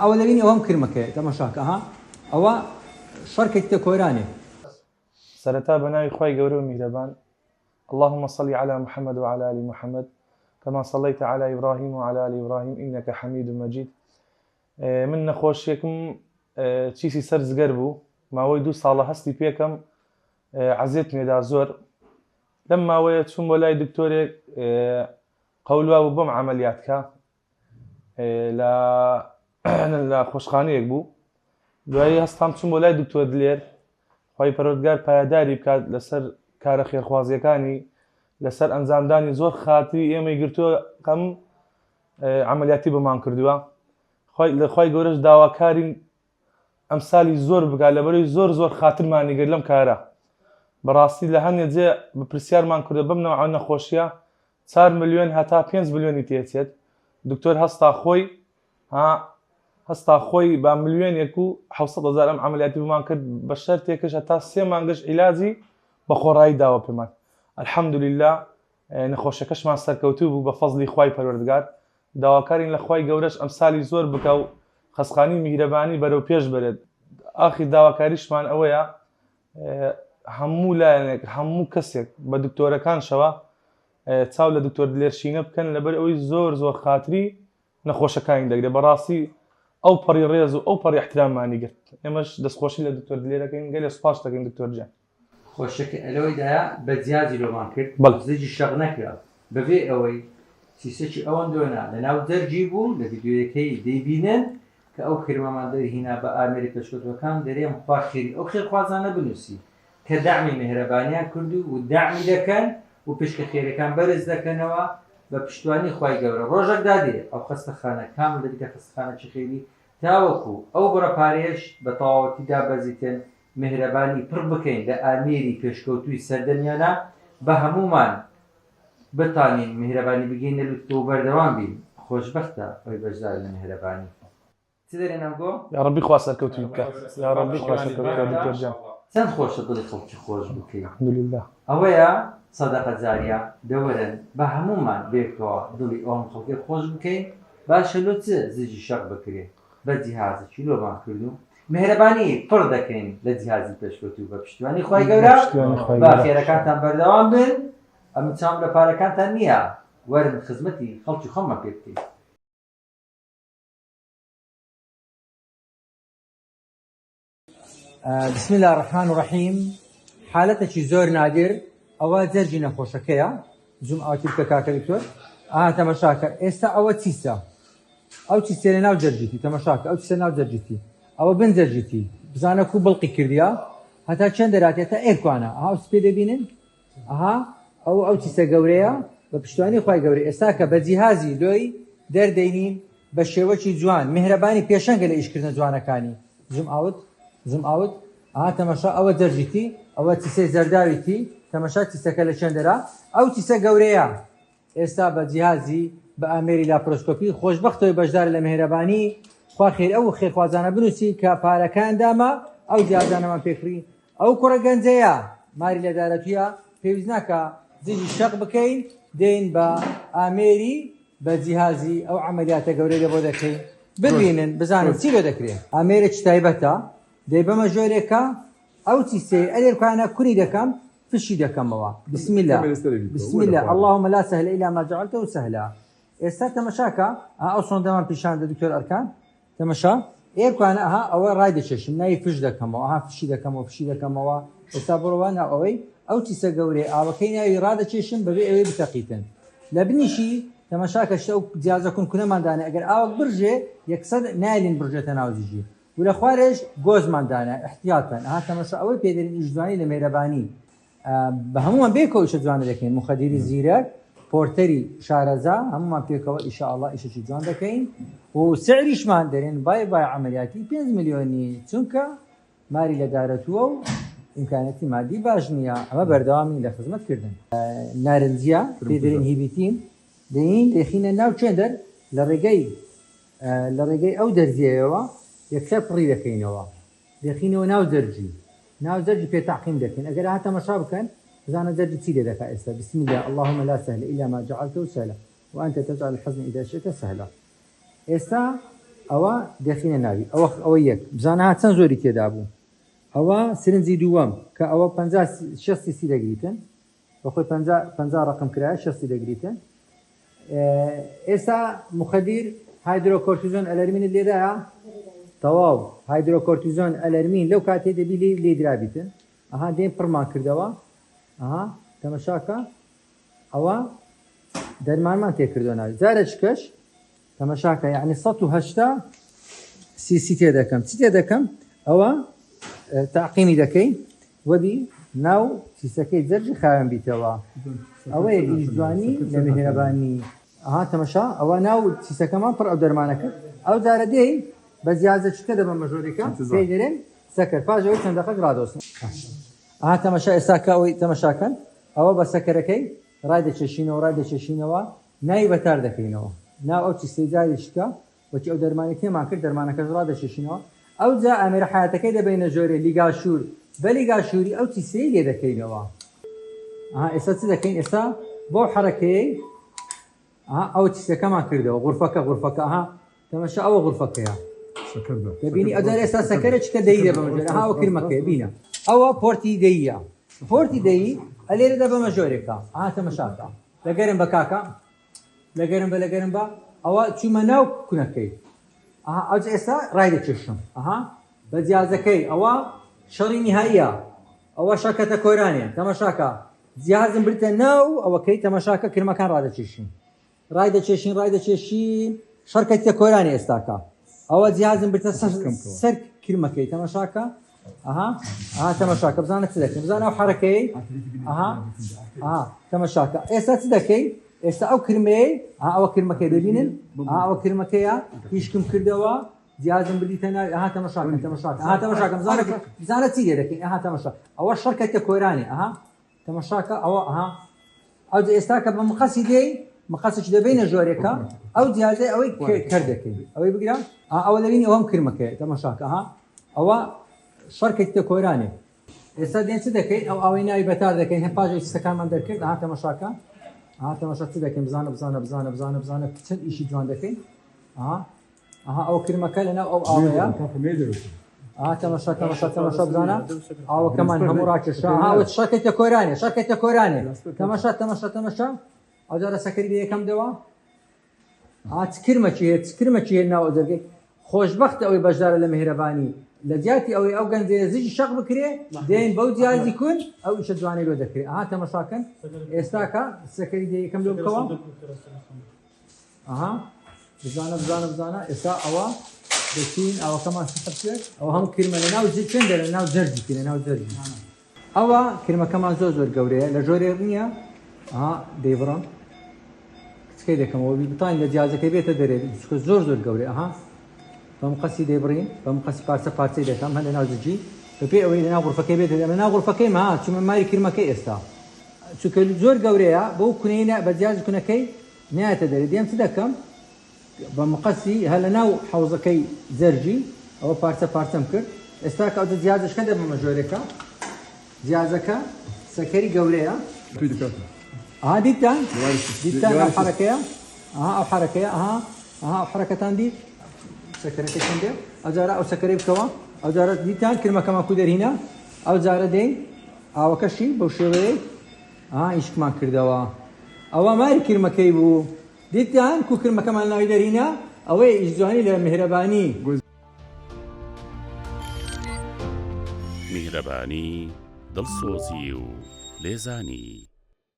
ئەوە دەبینی ئەوەم کرمەکەیە تەمەشاکە ها ئەوە شەڕکێکتە کۆرانێ. سەرەتا بەناوی خوای گەورە و میهرەبان اللهم صل علی محمد وعلی آل محمد کما صلیت علی ابراهیم وعلی آل ابراهیم انک حمید مجید من نەخۆشیەکم چیسی سەر جگەر بوو ماوەی دوو ساڵە هەستی پێکەم عەزێت مێدا زۆر لەم ماوەیە چوم بۆ لای دکتۆرێک قەول وابوو بۆم عەمەلیات کا لە لە خۆشخانەیەک بوو دوایی هەستام چوم بۆ لای دکتۆر دلێر خی پەروەردگار پایەداری بکات لەسەر کارە خێرخوازیەکانی لەسەر ئەنجامدانی زۆر خاتری ئێمەی گرتووە کەم عملیاتی بەمان کردووە لە خی گەورەش داواکارین ئەمسالی زۆر بکات لەبەرەوەی زۆر زۆر خاترمانی گرت لەم کارە بەڕاستی لە هەنێ جێ بە پرسیارمان کردە بەم نەوعە نەخۆشیە چار ملیۆن هەتا پێنج ملیۆنی تێچێت دکتۆر هەستا خۆی ها هەستا خۆی بە ملیۆنێک و 600 هەزار ئەم عملیاتی بمان کرد بە شەرتێکش هەتا سێ مانگش عیلاجی بە خۆڕایی داوە پێمان الحمدلله نەخۆشەکەشمان سەرکەوتوو بوو بە فەزلی خوای پەروەردگار داواکارین لە خوای گەورەش ئەمسالی زۆر بکا و خەسخانی میهرەبانی بەرەو پێش بەرێت ئاخیر داواکاریشمان ئەوەیە هەموو لایەنێک هەموو کەسێک بە دکتۆرەکانشەوە چاو لە دکتۆر دلێر شینە بکەن لەبەر ئەوەی زۆر زۆر خاتری نەخۆشەکانی دەگرێت بەڕاستی ئەو پەڕی ڕێز و ئەو پەڕی احتراممانی گرت ئێمەش دەستخۆشی لە دکتۆر دلێرەکەین گەلێ سوپاس دەکەین دکتۆر گیان. خۆشەکە لەوەیدایە بە جیازی لۆمان کرد بەڵێ. زجی شەق نەکرا بەبێ ئەوەی سیسەکی ئەوەندۆنا لەناو جەرگی بوو لە ڤیدیۆیەکەی دەیبینن کە ئەو کرمەمان دەرهینا بە ئامێرە پێشکەوتوەکان دەرێم خوا خێری ئەو خێرخوازانە بنوسی کە دەعمی میهرەبانیان کردو و دەعمی دەکەن و پشکە خێرەکان بەرز دەکەنەوە بە پشتوانی خوای گەورە ڕۆژەک دادێ ئەو خەستەخانە کامل دەبیتە خەستەخانەکی خێری تاوەکو ئەو بڕە پارەیەش بە تەواوەتی دابەزیتن میهرەبانی پڕ بکەین لە ئامێری پێشکەوتووی سەردەمیانە بە هەموومان بتانین میهرەبانی بگەینە لوتکە و بەردەوام بین خۆشبەختە ئەوی بەشدارە لە میهرەبانی. چ دەرێن ئەمگۆ؟ یاڕەبی خوا سەرکەوتووی بکات یاڕەبی خوا سەرکەوتوو بکات دکتۆر گیان. چەند خۆشە دڵی خەڵکی خۆش بکەی. الحمدللە. ئەوەیە سەدەقە جاریە دە وەرن با هەموومان بێکەوە دڵی ئەوم خەڵکێ خۆش بکەین باشە لۆ چ زجی شەق بکرێ بە جیهازەکی لۆمان کردوو میهرەبانی پڕ دەکەین لە جیهازی پێشکەوتوو بە پشتیوانی خوای گەورە با خێرەکانتان بەردەوام بن ئەمن چاوم لە پارەکانتان نییە وەرن خزمەتی خەڵکی خۆمان پێ بکەین. بسم اللە الرحمن الرحیم حالەتێکی زۆر نادر ئەوە جەرگی نەخۆشەکەیە زوم ئاوتی بکە کاکە دکتۆر ئا تەمەشاکە ئێستا ئەوە چیسە ئەو چیسێ لە ناو جەرگیتی تەمەشاکە ئەو چیسە ناو جەرگیتی ئەوە بن جەرگیتی بزانە کو بڵقی کردیا هەتا چەند دەراتێ تا ئێرکوانە ئەها ئەو سپێ دەبینن ئەها ئەو ئەو چیسە گەورەیە بە پشتوانی خوای گەورە ئێستا کە بە جیهازی لۆی دەردەینین بە شێوەکی جوان میهرەبانی پێشەنگە لە ئیشکردنە جوانەکانی zoom out zoom out ئەها تەمەشا ئەوە جەرگیتی ئەوە چیسەی زەرداویتی تەمەشا چیسەکە لە چێندەرا ئەو چیسە گەورەیە ئێستا بە جیهازی بە ئامێری لاپرۆسکۆپی خۆشبەختەوەی بەشدارە لە میهرەبانی خوا خێر ئەو خێرخوازانە بنووسی کە پارەکان داما ئەو جیازانەمان پێکڕی ئەو کوڕە گەنجەیە ماری لە دارەتویە پێویست ناکا دژی شەق بکەین دێین بە ئامێری بە جیهازی ئەو عەمەلیاتە گەورەی لە بۆ دەکەین ببینن بزانن چی لۆ دەکرێ ئامێرێکی تایبەتە دەیبەمە ژۆرێکە ئەو چیسەی ئەرێکانە کونی دەکەم فشی دەکەمەوە بسم الله بسم الله اللهم لا سهل الا ما جعلته سهلا ئێستا تەمەشاکە ئەو سۆندەمان پیشان دە دکتۆر ئەرکان تەمەشا ئێرکوانە ئەها ئەوە ڕای دەچێشم ناوی فش دەکەمەوە ئەها فشی دەکەمەوە فشی دەکەمەوە ئێستا بڕۆوە ناو ئەوەی ئەو چیسە گەورەی ئاوەکەی ناوی ڕادەچێشم بەبێ ئەوەی بتەقیتن لە بنیشی تەمەشا کە شتە ئەو جیازە کون کونەمان دانێ ئەگەر ئاوەک برژێ یەکسەر نایلین برژێتە ناو جیژی و لە خوارێش گۆزمان دانا احتیاطەن ئەها تەمەشا ئەوەی پێدەرین ئیش جوانی لە مێرەبانی بە هەموومان بێکەوە ئیشە جوانە دەکەین مخدیری زیرەک پۆرتەری شارەزا هەموومان پێکەوە ئیشاءاللە ئیشێکی جوان دەکەین و سعریشمان دەرێن بای بای عملیاتی 5 ملیۆنی چونکە ماری لە دارەتووە و ئیمکانەتی مادی باش نییە ئەمە بەردەوامی لە خزمەت کردن نارنجیە پێ دەرێن هیبیتین دەین دەخینە ناو چێندەر لە ڕێگەی لە ڕێگەی ئەو دەرزیەوە یەکسەر پڕی دەکەینەوە دەخینەوە ناو جەرگی ناو جەرگی پێ تەعقیم دەکەین ئەگەر ها تەمەشا بکەن بزانە جەرگی چی لێ دەکا ئێستا بسم اللە اللهم لا سهل الا ما جعلته سهلا وانت تجعل الحزن اذا شئت سهلا ئێستا. ئەوە دەخینە ناوی ئەوە ئەوە یەک بزانە ها چەند زۆری تێدا بوو ئەوە سرنجی دووەم کە ئەوە 50 60 سی دەگریتن بەخۆی 50 50 ڕقم کرایە 60 دەگریتن ئێستا مخدیر هایدرۆکۆرتیزۆن ئەلەرمینت لێدایە تەواو هایدرۆکۆرتیزۆن ئەلەرمین لەو کاتێ دەبی لێ لێ درابیتن ئەها دێن پڕمان کردەوە ئەها تەمەشاکە ئەوە دەرمانمان تێکردوە ناوی جارێککەش تەمەشاکە یعنی 180 سیسی تێ دەکەم چی تێ دەکەم ئەوە تاقیمی دەکەی وەبی ناو سیسەکەی جەرجی خاوێن بیتەوە ئەوەیە ئیش جوانی لە میهرەبانی ئەها تەمەشا ئەوە ناو سیسەکەمان پڕ ئەو دەرمانە کرد ئەو جارە دێی بە جیازە چکە دەبەمە ژۆرێکە پێی دەرێن سەکەر پاش ئەوەی چەند دەقەک ڕادۆستن ئەها تەمەشا ئێستا کە ئەوەی تەمەشاکەن ئەوە بە سەکەرەکەی ڕای دەکێشینەوە ڕای دەکێشینەوە ناوی بەتار دەکەینەوە ناو ئەو چیستەی جاری شکا وەکی ئەو دەرمانی تێمان کرد دەرمانەکەش ڕادەکێشینەوە ئەوجا ئامێرە حەیاتەکەی دەبەینە ژۆرێ لیگاشوور بە لیگاشووری ئەو چیسەی لێ دەکەینەوە ئەها ئێستا چ دەکەین ئێستا بەو حەرەکەیەی ئەها ئەو چیسەکەمان کردەوە غورفەکە غورفەکە ئەها تەمەشا ئەوە غورفەکەیە دەبینی ئەجار ئێستا سەکەرە چکە دەی دەبەمە ژۆرێ ئەها ئەوە کرمەکەیە بینە ئەوە پۆرتی دەیە پۆرتی دەی ئەلێرە دەبەمە ژۆرێکە ئەها تەمەشاکە لەگەرم بە کاکە لەگەرم بە لەگەرم بە ئەوە چوومە ناو کونەکەی ئەها ئەوج ئێستا ڕای دەکێشم ئەها بە جیازەکەی ئەوە شەڕی نیهاییە ئەوە شەکەتە کۆرانێ تەمەشاکە جیازم بردە ناو ئەوەکەی تەمەشاکە کرمەکان ڕادەکێشین ڕای دەکێشین ڕای دەکێشین شەرکەتە کۆرانی ئێستاکە ئەوە جیازم بردە سەر کرمەکەی تەمەشاکە ئەها ئەها تەمەشاکە بزانە چ دەکەین بزانە ئەو حەرەکەی ئەها ئەها تەمەشاکە ئێستا چ دەکەی ئێستا ئەو کرمەیە ئەها ئەوە کرمەکەی دەبینن ئەها ئەوە کرمەکەیە تیشکم کردەوە جیازم بردیتە ناوی ئەها تەمەشاکە تەمەشاکە ئەها تەمەشاکە بزانە بزانە چی لێ دەکەین ئەها تەمەشا ئەوە شەرکەتە کۆرانێ ئەها تەمەشاکە ئەوە ئەها ئەو ئێستا کە بە مقەسی دێی مقەسێکی دەبینە ژۆرێکە ئەو جیازەی ئەوەی کەر دەکەین ئەوەی بگرە ئەوە دەبینی ئەوەم کرمەکەی تەمەشاکە ها ئەوە شەرکێکتە کۆرانێ ئێستا دێن چ دەکەین ئەو ئاوەی ناوی بەتار دەکەین هەر پاش سەکانمان دەرکرد ها تەمەشاکە ها تەمەشا چ دەکەین بزانە بزانە بزانە بزانە بزانە چەند ئیشی جوان دەکەین ها ئەها ئەو کرمەکە لەناو ئەو ئاوەیە ئا تەمەشا تەمەشا تەمەشا بزانە ئاوەکەمان هەموو ڕاکێشا ئەها ئەوە شەکەتە کۆرانێ شەکەتە کۆرانێ تەمەشا تەمەشا تەمەشا ئەو جارە سەکەری بە یەکەم دەوە ئا چ کرمەکی هەیە چ کرمەکی هەیە ناو ئەو جەرگەی خۆشبەختە ئەوەی بەشدارە لە میهرەبانی لە جیاتی ئەوەی ئەو گەنجەیە زیجی شەق بکرێ دێن بەو جیازی کون ئەو ئیشە جوانەی لۆ دەکرێ ئەها تەمەشاکەن ئێستاکە سەکەری دێ یەکەم لۆ بکەوە ئەها بزانە بزانە بزانە ئێستا ئەوە دەچین ئاوەکەمان سەحب کرد ئەوە هەم کرمە لە ناو چێن دەرە ناو جەرگی لە ناو جەرگی ئەوە کرمەکەمان زۆر زۆر گەورەیە لە ژۆرێک نییە ئەها دەیبڕم کچکەی دەکەمەوە بتوانین لە جیازەکەی بێتە دەرێ چکە زۆر زۆر گەورەیە ئەها بەم قەسی دەیبڕین بەم قەسی پارچە پارچەی دەکەم هەر لە ناو زجی بەپێی ئەوەی لە ناو غرفەکەی بێتە دەرێ لە ناو غرفەکەی ما چوومە ماری کرمەکەی ئێستا چونکە زۆر گەورەیە بەو کونەی بە جیاز کونەکەی نایەتە دەرێ دێم چ دەکەم بە مقەسی هەر لە ناو حەوزەکەی جەرگی ئەوە پارچە پارچەم کرد ئێستا کە ئەوجە جیازشکە دەبمە ژۆرێکە جیازەکە سەکەری گەورەیە ئەها دیتان دیتان ئەو حرەکەیە ئەها ئەو حرەکەیە ئەها ئەها ئەو حرەکەتان دیت سەکەرەکەی چەند دێ ئەو جارە ئەو سەکەرەی بکەوە ئەو جارە دیتان کرمەکەمان کو دەرهینە ئەو جارە دێین ئاوەکەشی بەو شێوەیەی ئا ئیشکمان کردەوە ئەوە ماری کرمەکەی بوو دیتان کو کرمەکەمان ناوی دەرهینا ئەوەیە ئیش جوانی لە میهرەبانی. میهرەبانی، دڵسۆزی و لێزانی.